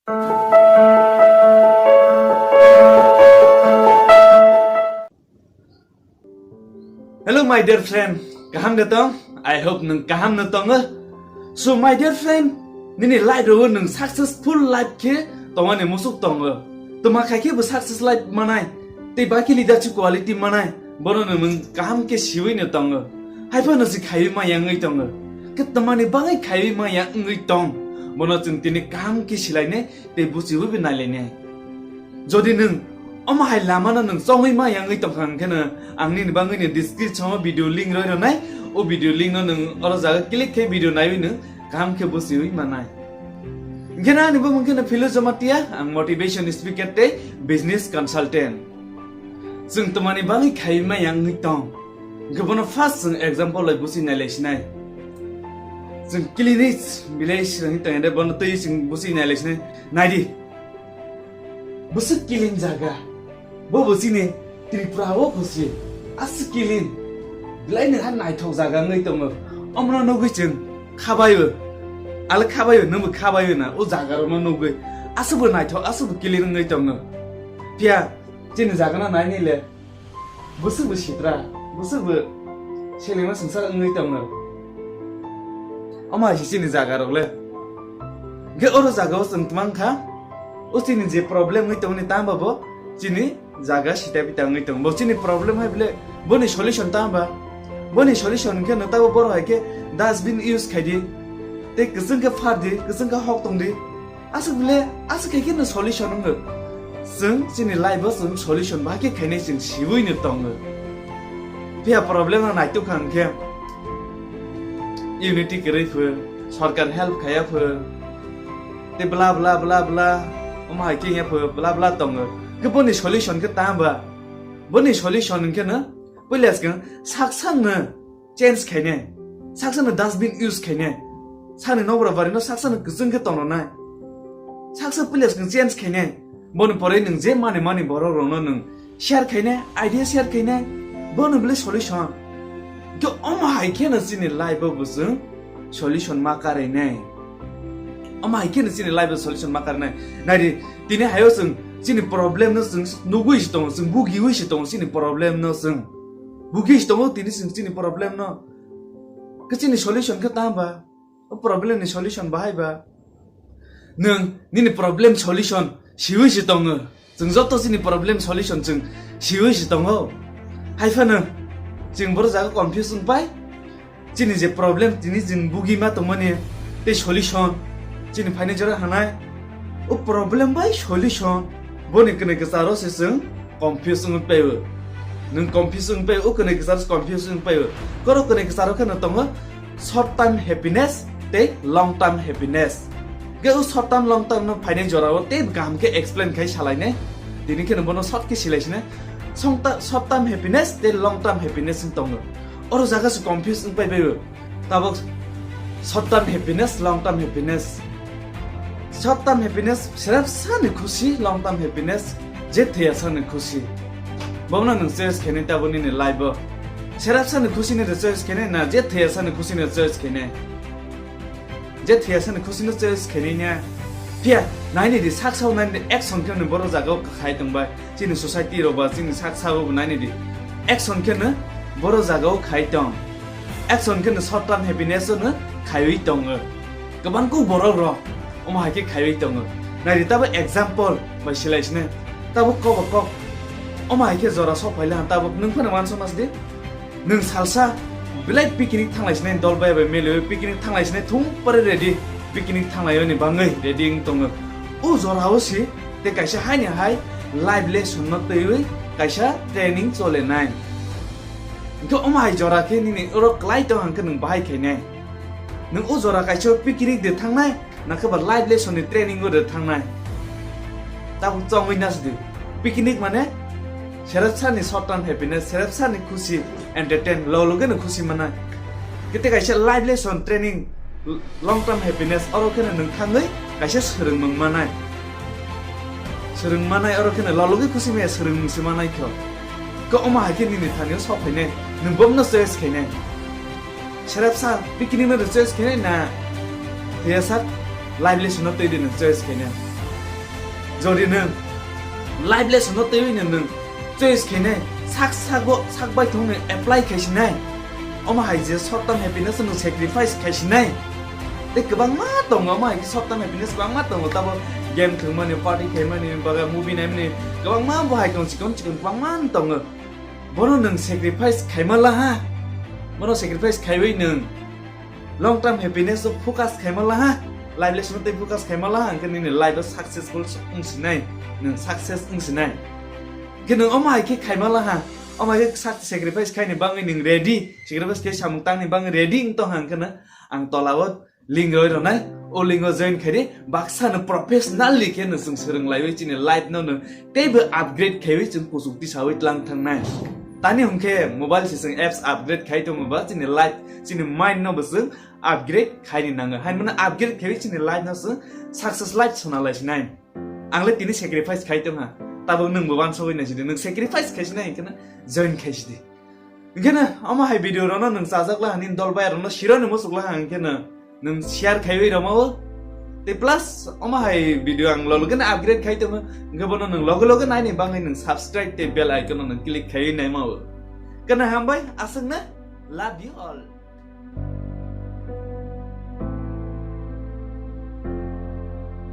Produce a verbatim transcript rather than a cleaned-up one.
Hello my dear friend, kaham de tong? I hope nwng kaham no tongo. So my dear friend, nini life ro nwng successful life khe tongmani musuk tongo. Toma khai khe bo success life manai. Tei baki leadership quality manai. Bono nwng kaham khe siwi no tongo. Haiphano si khaiwi maya wngwi tongo. Khe toma ni bagwi khaiwi maya wngwi tong. Bono chwng tini kaham khe silainai tei buchiwi bo nailainai. Jodi nwng omo hai lama no nwng chongwi ma yangwi tongkha hwnkhe no ang nini bagwi ni description o video link roi rwnai, o video link no nwng oro jaga click khe video naiwi nwng kaham khe buchiwi manai. Hwnkhe no ani bumung khe no Philo Jamatia, ang motivation speaker tei business consultant. Chwng toma ni bagwi khaiwi ma yangwi tong. Hwnkhe bono first chwng example lai buchi nailai sinai. Chwng Kilinich village hinwi tong de bono twi chwng buchi nailai sinai. Naidi. Bwswk kilin jaga. Bo bo chini Tripura o khusi. Aswk kilin. Belai nokha naithok jaga wngwi tongo. Omono nugwi chwng khabaio. Ale khabaio, nwngbo khabaio na. O jaga rokno nugwi. Aswkbo naithok, aswkbo kilin wngwi tongo. Phiya chini jaga no nainai le. Bwswkbo sitra, bwswkbo selengma swngchar wngwi tongo. Omo hai se chini jaga rok le. Hwnkhe oro jaga o chwng tmang kha, o chini je problem wngwi tongoni tamo bo chini jaga sita pita wngwi tongo. Bo chini problem hai bole boni solution tamo ba? Boni solution hwnkhe no tabo borok hai khe dustbin use khai di, tei kwchwng khe phar di, kwchwng khe hok tong di. Aswk bole, aswk khai khe no solution wngo. Chwng chini life o chwng solution bahai khe khainai chwng siwi no tongo. Phiya problem no naituk kha hwnkhe unity kwrwi pho, sorkar help khaiya pho, tei bla bla bla bla, omo hai khe ya pho, bla bla tongo. Khe boni solution khe tamo ba? Boni solution hwnkhe no puila swkang sak sak no change khainai. Saksa no dustbin use khainai. Sani nokra bari no saksa no kwchwng khe tongnai. Saksa puila swkang change khainai. Boni pore nwng je mani mani borok rok no nwng share khainai, idea share khainai. Bono bole solution. Khe omo hai khe no chini life o bo chwng solution ma karainai. Omo hai khe no chini life o solution ma karainai. Naidi, tini hai o chwng chini problem no chwng nugwi se tongo, chwng bugiwi se tongo chini problem no chwng. Bugiwi se tongo tini chwng chini problem no. Khe chini solution khe tamo ba? O problem ni solution bahai ba? Nwng nini problem solution siwi se tongo. Chwng joto chini problem solution chwng siwi se tongo. Hai phano chwng boro jaga confuse wng pai. Chini je problem tini chwng bugi ma tongmani tei solution chini phaini jora hanai. O problem bai solution boni kwnwi kwcharo se chwng confuse wng paio. Nwng confuse wng paio, o kwnwi kwcharo se confuse wng paio. Koro kwnwi kwcharo kheno tongo short term happiness tei long term happiness. Ge o short term long term no phainai jora o tei kaham khe explain khai salainai. Tini kheno bono short khe silai sinai. Short term happiness tei long term happiness wng tongo. Oro jaga se confuse wng pai baio. Tabuk short term happiness, long term happiness. Short term happiness, serap sani khusi, long term happiness, je thaya sani khusi. Bono nwng choice khainai tabuk nini life o. Serap sani khusi ni choice khainai na, je thaya sani khusi ni choice khainai. Je thaya sani khusi no choice khainai na. Phiya, naini di saksa o naini di action khe nwng boro jaga o khai tongbai. Chini society rok ba chini sak sago bo naini di. Action khe no boro jaga o khai tong. Action khe no short term happiness o no khaiwi tongo. Kwbang kuk borok rok omo hai khe khaiwi tongo. Nai di tabo example bai silai sine. Tabo kok ba kok. Omo hai khe jora sok phaile han tabo nwng phano uansuk mas di. Nwng salsa belai picnic thanglai sinai dol bai bai meliwi picnic thanglai sinai thum pore ready, picnic thanglai oni bangwi ready wng tongo. O jora o si tei kaisa haini hai life lesson no twiwi kaisa training chole nai. Hwnkhe omo hai jora khe nini oro klai tong hwnkhe nwng bahai khainai. Nwng o jora kaisa picnic de thangnai, nakhe ba life lesson ni training o de thangnai. Tabuk chongwi nasdi. Picnic mane serep sani short term happiness, serep sani khusi, entertain, lo loge no khusi manai. Kete kaisa life lesson training, long term happiness, oro kheno nwng thangwi kaisa swrwngmung manai. Swrwng manai oro kheno lo loge khusi maya swrwngmung se manai kho. Ko omo hai khe nini thani o sok phainai, nwng bomno choice khainai. Serep sa picnic no choice khainai na, thaya sa life lesson no twi di no choice khainai. Jodi nwng life lesson no twiwi nwng nwng choice khainai, sak sago sak bai thung nwng apply khaisinai. Omo hai je short term happiness no nwng sacrifice khaisinai. Tei kwbangma tongo, omo hai khe short term happiness kwbangma tongo, tabo game thwngmani, party khaimani, baga movie naimani, kwbangma bo hai tong chikon chikon kwbangma tongo. Bono nwng sacrifice khaima laha. Bono sacrifice khaiwi nwng long term happiness o focus khaima laha. Life lesson o tei focus khaima laha, hwnkhe nini life o successful wngsinai, nwng success wngsinai. Hwnkhe nwng omo hai khe khaima laha, omo hai khe sac-, sacrifice khaini bagwi nwng ready, sacrifice khe samung tangni bagwi ready wng tongha, hwnkhe no ang tola o link roi rwnai, o link o join khaidi, baksa no professionally khe no chwng swrwng laiwi chini life no no teibo upgrade khaiwi chwng kuchuk tisawi tlang thangnai. Tani hwnkhe mobile se chwng apps upgrade khai tongo ba chini life, chini mind no bo chwng upgrade khaini nango. Haino mano upgrade khaiwi chini life no chwng success life sona laisinai. Ang le tini sacrifice khai tongha, tabuk nwng bo wansugwi naisidi, nwng sacrifice khaisinai hwnkhe no join khaisidi. Hwnkhe no omo hai video rok no nwng chajak laha, nini dol bai rok no siro ni muchuk laha, hwnkhe no nwng share khaiwi rwmao. Tei plus omo hai video ang lologeno upgrade khai tongo, hwnkhe bono nwng loge loge naini bagwi nwng subscribe tei bell icon no nwng click khaiwi naimao. Hwnkhe no hambai, aswkno, love you all.